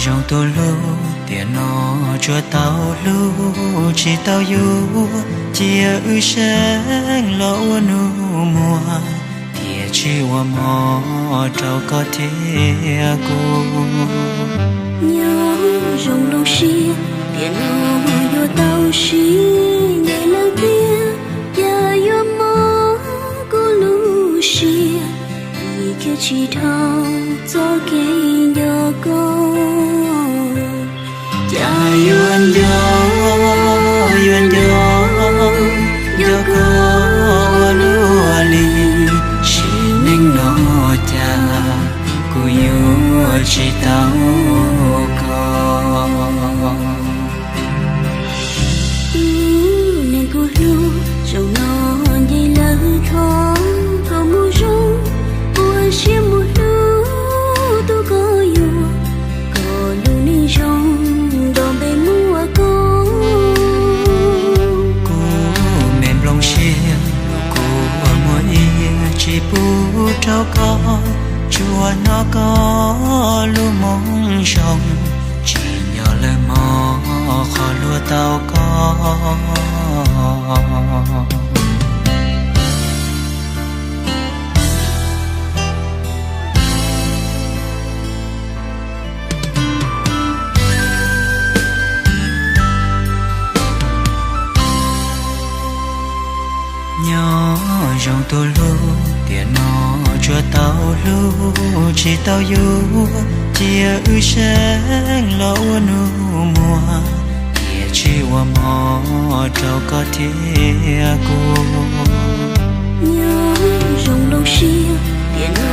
Zoo tus hlub tiam no tsuas tau hlub tsis tau yuav, cia wb seev los ua nus muag, tiam tsis ua mov rau koj thiab kuv. Nyob zoo lub siab tiam no yuav tau sib ncaim lawm tiag, cas yuav mob kuv lub siab, vim khiav tsis dhau txoj kev nco koj. Cas yuav nco, yuav nco, nco koj ua luaj li, sim neej no cas kuv yuav tsis tau koj. Tus neeg kuv hlub, zaum no nce lawm thov koj mus zoo, ua siab mus hlub tus koj yuav, kom lub neej zoo nto npe muaj koj. Kuv me nplooj siab, kuv ua muag iab tsis pub rau koj, tsuas hnov koj lub moo zoo, tsim nyog lawm mog qhov luag tau koj. Nyob zoo tus hlub tiam no tsuas tau hlub tsis tau yuav, cia wb seev los ua nus muag, tiam tsis ua mov rau koj thiab kuv. Nyob zoo lub siab tiam no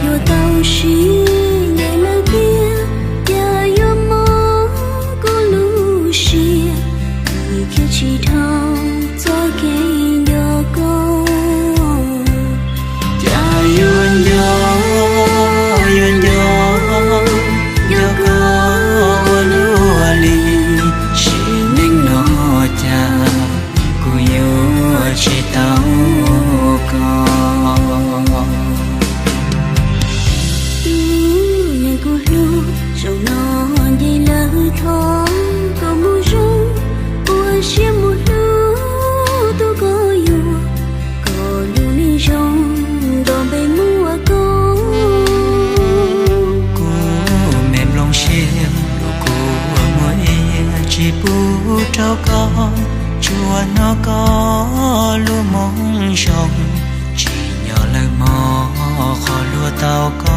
yuav tau sib ncaim lawm tiag, cas yuav mob kuv lub siab, vim khiav tsis dhau txoj kev nco koj. Cas yuav nco, yuav nco, nco koj ua luaj li, sim neej no cas kuv yuav tsis tau koj. Tus neeg kuv hlub, zaum no nce lawm thov koj mus zoo, ua siab mus hlub tus koj yuav, kom lub neej zoo nto npe muaj koj. Kuv me nplooj siab, kuv ua muag iab tsis pub rau koj, tsuas hnov koj lub moo zoo, tsim nyog lawm mog qhov luag tau koj.